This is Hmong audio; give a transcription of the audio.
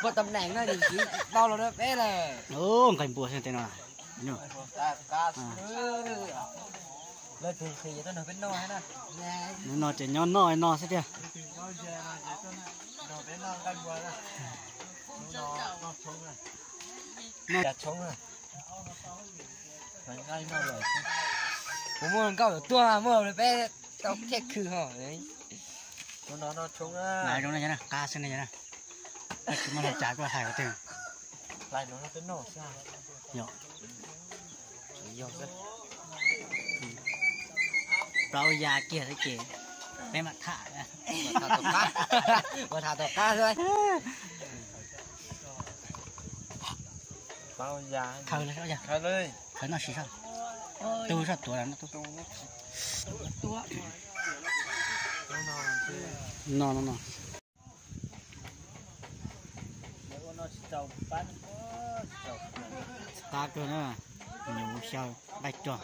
Muaj tam neem no nws siv tau los rau peb lawm. Ub, nqaij npua xwb tej no. Hnub no ces nyob noj no xwb tiag. Kuv muaj nkauj tuaj muaj peb tau thiaj khw ho. Qab xwb ne, tsis muaj hais cas kuj hais ua twg. Yog, plaub ya kiag xwb ces peb mam tham. Ua tham tom qab xwb. Khaws, khaws noj sis soj. Tu soj tuav no. No no no. Qab kawg na, nyuam xyaw nqaij cog.